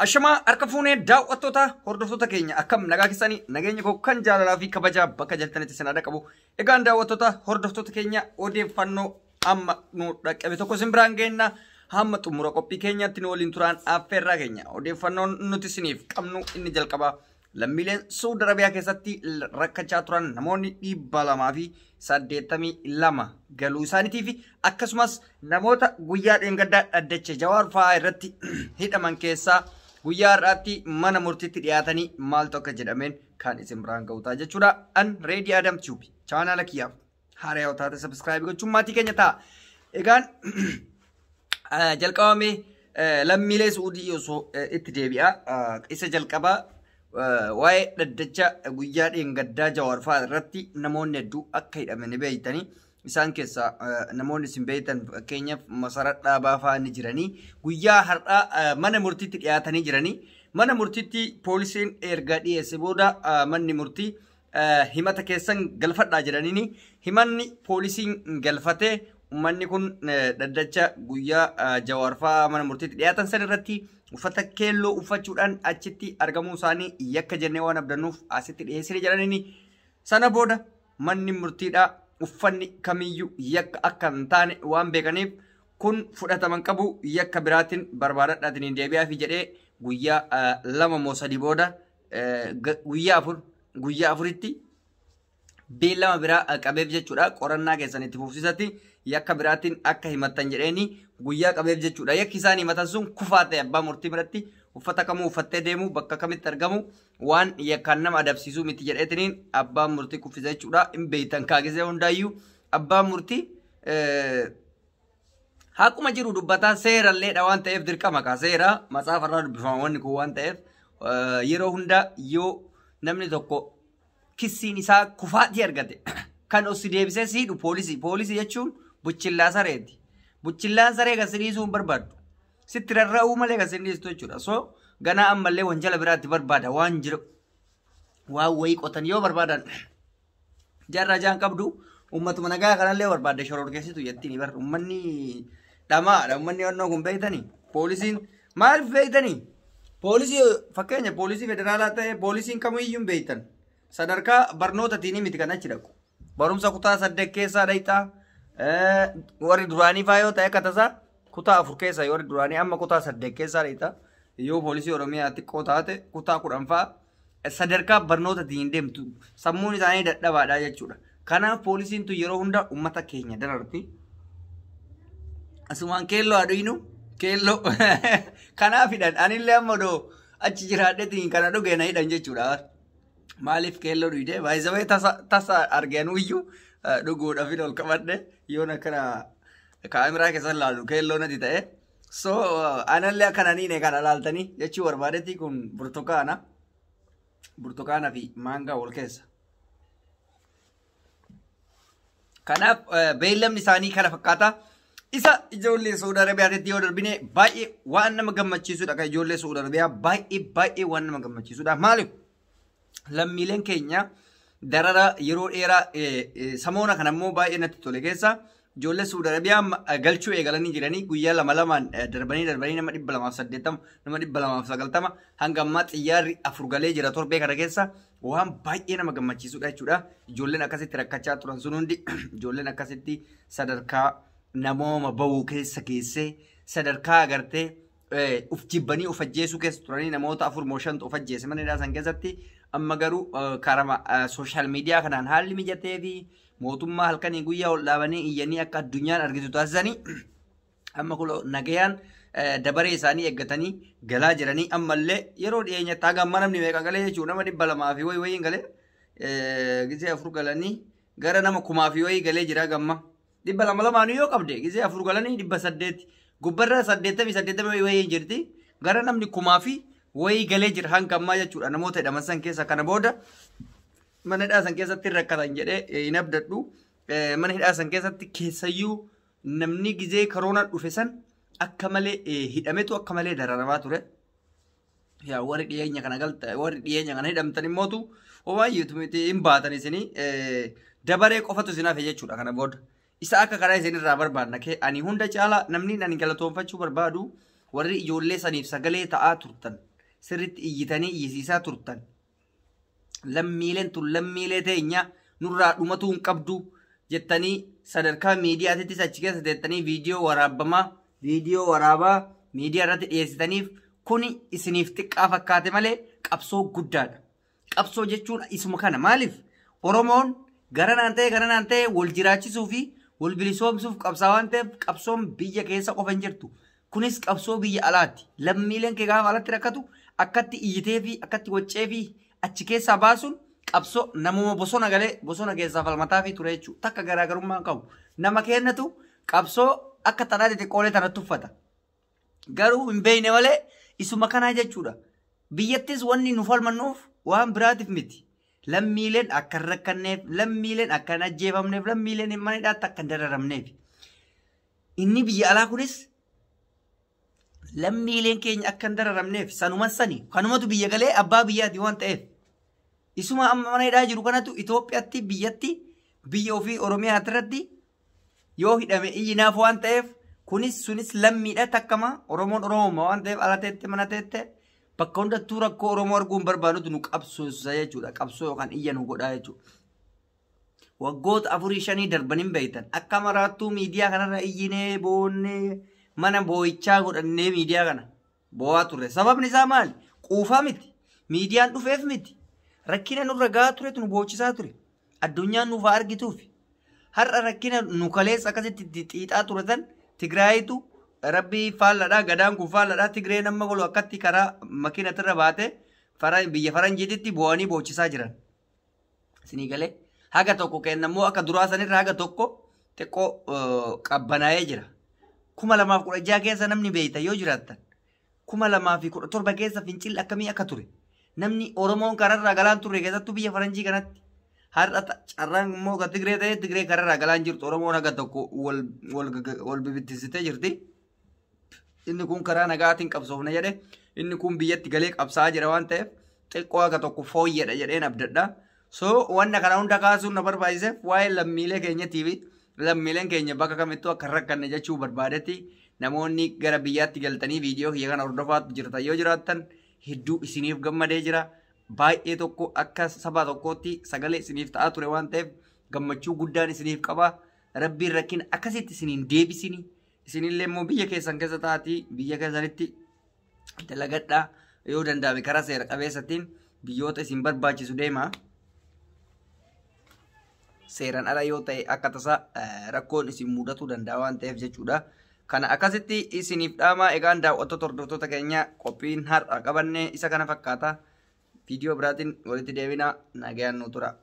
Ashamaa harka fuunee daawwattoota hordoftoota keenya akkam nagaa keessanii nageenya koo kan jaalalaa fi kabajaa bakka jirtanitti isin haa qabu. Egaan daawwattoota hordoftoota keenya odeeffannoo amma nu dhaqqabe tokko isin biraan geenna. Hamma xumura qophii keenyatti nu waliin turaan affeerraa keenya odeeffannoon nuti isiniif qabnu inni jalqaba. Lammiileen Suudi Arabiyaa keessatti rakkachaa turan namoonni 282 galuu isaaniitii fi akkasumas namoota guyyaa dheengaddaa dhaddacha Jawaar fa'aa irratti hidhaman keessaa guyyaa har'aatti mana murtiitti dhiyaatanii maaltu akka jedhameen kan isin biraan ga'u ta'a jechuudha. An Reedii Adam Tube chaanaala kiyyaaf haaraa yoo taate subscribe gochuun maatii keenya ta'a. Egaan jalqabame lammiilee Suudii osoo itti deebi'a. Isa jalqabaa waa'ee dhaddacha guyyaa dheengaddaa Jawaar fa'aa irratti namoonni hedduu akka hidhaman ni beektanii. Isaan keessaa namoonni isin beektan fakkeenyaaf Masarat Dhaabaa fa'aa ni jiranii. Guyyaa har'aa mana murtiitti dhiyaatanii jiranii. Mana murtiitti poolisiin erga dhiyeesse booda manni murtii himata keessan galfadhaa jedhaniini. Himanni poolisiin galfatee uummanni kun dhaddacha guyyaa Jawaar fa'aa mana murtiitti dhiyaatan san irratti uffata keelloo uffachuudhaan achitti argamuu isaanii yakka jennee waan abdannuuf asitti dhiyeessine jedhaniini. Sana booda manni murtiidhaa uffanni kamiyyuu yakka akka hin taane waan beekaniif kun fudhataman qabu yakka biraatiin barbaadadhaatiin hin deebi'aafi jedhee guyyaa 2 moo 3 booda guyyaa afuritti beellama biraa qabeef jechuudha. Qorannaa keessan itti fufsiisatti yakka biraatiin akka himattan jedheeni guyyaa qabeef jechuudha. Yakki isaan himatan sun kufaa ta'e abbaa murtii biratti uffata kamuu uffattee deemu bakka kamitti argamu waan yakkaan nama adabsiisuu miti jedheetiniin abbaan murtii kuffisa jechuudha. Hin beektan kaagisee hundaayyuu abbaan murtii haquma jiru dubbataa seeralleedha waan ta'eef dirqama kaa seera matsaafarraa dubbifama wanni kun waan ta'eef yeroo hunda yoo namni tokko kissiin isaa kufaatii argate kan os deebisee siidhu poolisii. Poolisii jechuun buchillaa sareeti. Buchillaan saree kan si dhiisuu hin barbaaddu. Sitti rarra'uu malee kan si dhiistu jechuudha. So ganaa ammallee wanjala biraatti barbaada waan jiru waan wayii qotan yoo barbaadan jaarraa jaan qabdu uummatuma nagaa kanallee barbaadde shororkeessitu jettiin bar uummanni dhamaadha. Uummanni onnoo kun beektanii poolisiin maaliif beektanii poolisii fakkeenya poolisii federaalaa ta'e poolisiin kamiyyuu hin beektan. Sadarkaa barnootaatiin miti kan achi dhaqu. Barumsa kutaa 8 keessaa dhayxaa. Warri duraanii faa yoo ta'e akka tasaa kutaa 4 keessaa warri duraanii amma kutaa 8 keessaa dhayxaa. Yoo poolisii Oromiyaa xiqqoo taate kutaa 10 faa sadarkaa barnootaatiin hin deemtu. Sammuun isaanii dadhabaadha jechuudha. Kanaaf poolisiin tun yeroo hunda uummata keenya dararti. Asumaan keelloo haadhiinu keelloo kanaaf hidhan anillee amma odoo achi jiraadheetiin kana dhugee na hidhan jechuudha. Maaliif keelloo dhugdee baay'isawee tasa arganu iyyuu dhuguudhaaf ol qabadhe yoon akkana kaameraa keessan laalu keelloo natti ta'e. So anallee akkana niine kana laaltanii jechuu barbaadetti kun burtukaana. Burtukaana fi maangaa wal keessa. Kanaaf beellamni isaanii kana fakkaata. Isa ijoollee Saudi Arabiyaatti yoo darbine baay'ee waan nama gammachiisudha. Kan ijoollee Saudi Arabiyaa baay'ee baay'ee waan nama gammachiisudha. Maaliif? Lammiileen keenya darara yeroo dheeraa samoona kana immoo baay'ee natti tole keessa ijoollee Saudi Arabiyaa galchuu eegalanii jiranii guyyaa lama lamaan darbanii darbanii nama 280 nama 290 hanga ammaa xiyyaarri 4 galee jira torbee kana keessa waan baay'ee nama gammachiisudha jechuudha. Ijoolleen akkasitti rakkachaa turan sun hundi ijoolleen akkasitti sadarkaa namooma bahuu keessa geessee sadarkaa agartee uf jibbanii of ajjeesuu keessa turanii namoota 4 moo 5 of ajjeese mana hidhaa san keessatti amma garuu karama sooshaal miidiyaa kanaan haalli mijatee fi mootummaa halkanii guyyaa ol dhaabanii iyyanii akka addunyaan argitu taasisanii amma kun nagayaan dabaree isaanii eeggatanii galaa jiranii ammallee yeroo dhiyeenyatti haga amma namni meeqa galee jechuudha nama 200 fi wayii wayiin galee gisee 4 galanii gara nama 1000 fi wayii galee jira gamma 200 lamaanuu yoo qabde gisee 4 galanii 800 gubbarraa 80 wayii jirti gara namni 1000 fi wayii galee jira hanga ammaa jechuudha namoota hidhaman san keessa kana booda mana hidhaa san keessatti rakkatan jedhee hin abdadhu. Mana hidhaa san keessatti keessayyuu namni gizee karoonaan dhufe san akka malee hidhametu akka malee dararamaa ture. Yaa warri dhiyeenya kana galta warri dhiyeenya kana hidhamtan immootu homaayyuutu miti hin baatan isinii dabaree qofatu isin hafe jechuudha kana booda. Isa akka karaa isinirraa barbaadna kee ani hunda caalaa namni ani galatoonfachuu barbaadu Warri ijoollee saniif sagalee ta'aa turtan, sirriitti iyyitanii iyyisiisaa turtan. Lammiileen tun lammiilee teenya nurraa dhumatuu hin qabdu jettanii sadarkaa miidiyaatittis achi keessa teettanii viidiyoo waraabbamaa viidiyoo waraabaa miidiyaa irratti dhiyeessitaniif kuni isiniif xiqqaa fakkaate malee qabsoo guddaadha. Qabsoo jechuun isuma kana. Maaliif? Oromoon garanaan ta'e garanaan ta'e wal jiraachisuu fi wal bilisoomsuuf qabsaa waan ta'eef qabsoon biyya keessa qofa hin jirtu. Kunis qabsoo biyya alaati. Lammiileen kee gaafa alatti rakkatu akkatti iyyitee fi akkatti waccee fi achi keessaa baasuun qabsoo namuma bosona galee bosona keessaa falmataa fi ture jechuudha. Takka garaagarummaa hin qabu. Nama kennatu qabsoo akka tanaa xixiqqoolee tanatti uffata. Garuu hin beekne malee isuma kanaa jechuudha. Biyyattis wanni nu falmannuuf waan biraatiif miti. Lammiileen akka hin rakkanneef, lammiileen akka hin ajjeefamneef, lammiileen hin mana hidhaatti akka hin dararamneef. Inni biyya alaa kunis lammiileen keenya akka hin dararamneef sanuma sani kanumatu biyya galee abbaa biyyaati waan ta'eef. Isuma amma mana hidhaa jiru kanatu Itoophiyaatti biyyatti biyya ofii Oromiyaa irratti yoo hidhame iyyinaaf waan ta'eef kunis sunis lammiidha takkama Oromoon Oromoma waan ta'eef ala teette mana teette bakka hundattuu rakkoo Oromoo arguun barbaadutu nu qabsoofsa jechuudha. Qabsoo yookaan iyya nu godhaa jechuudha. Waggoota 4 5 darban hin beektan akka maraattuu miidiyaa kanarra iyyinee boonnee mana boo'ichaa godhannee miidiyaa kana boo'aa turre. Sababni isaa maali? Quufaa miti. Miidiyaan dhufeef miti. Rakkina nurra gahaa turetu nu boochisaa ture. Addunyaan nuuf haa argituuf. Har'a rakkina nu kaleessa akkasitti itti xiixaa ture tan Tigraayitu rabbii faalladhaa, gadaan kun faalladhaa, Tigreen amma golu akkatti karaa makiinatirra baate biyya faranjiititti boo'anii boochisaa jiran. Isinii galee haga tokko kennammoo akka duraa sanirra haga tokko xiqqoo qabbanaa'ee jira. 2016 keessa namni beeyta yoo jiraattan, 2017 keessa fincilli akkamii akka ture, namni Oromoon kararraa galaan turre, keessattuu biyya faranjii kanatti. Har'a carraan immoo kan Tigree ta'e Tigree kararraa galaan jirtu, Oromoon haga tokko wal bibittinsitee jirti. Inni kun karaa nagaatiin qabsoofna jedhe, inni kun biyyatti galee qabsaa'aa jira waan ta'eef xiqqoo haga tokko fooyyedha jedheen abdadha. So wanna kana hunda kaasuun na barbaachiseef waa'ee lammiilee keenyatii fi lammiileen keenya bakka kamittuu akka hin rakkanne jechuu barbaadetti. Namoonni gara biyyaatti galtanii viidiyoo kiyya kana hordofaa jirtan yoo jiraattan, hedduu isiniif gammadee jira. Baay'ee tokko akka saba tokkootti sagalee isiniif ta'aa ture waan ta'eef gammachuu guddaan isiniif qaba. Rabbiin rakkina akkasitti isiniin deebisini. Isinillee immoo biyya keessan keessa taatii biyya keessanitti dalagadhaa, yoo danda'ame karaa seera qabeessatiin biyyoota isin barbaachisu deema. Seeraan ala yoo ta'e akka tasaa rakkoon isin mudatuu danda'a waan ta'eef jechuudha. Kana akkasitti isiniif dhaamaa. Egaan daawwattoota, hordoftoota keenya, qophiin har'a qabanne isa kana fakkaata. Viidiyoo biraatiin walitti deebina, nagayaan nu tura.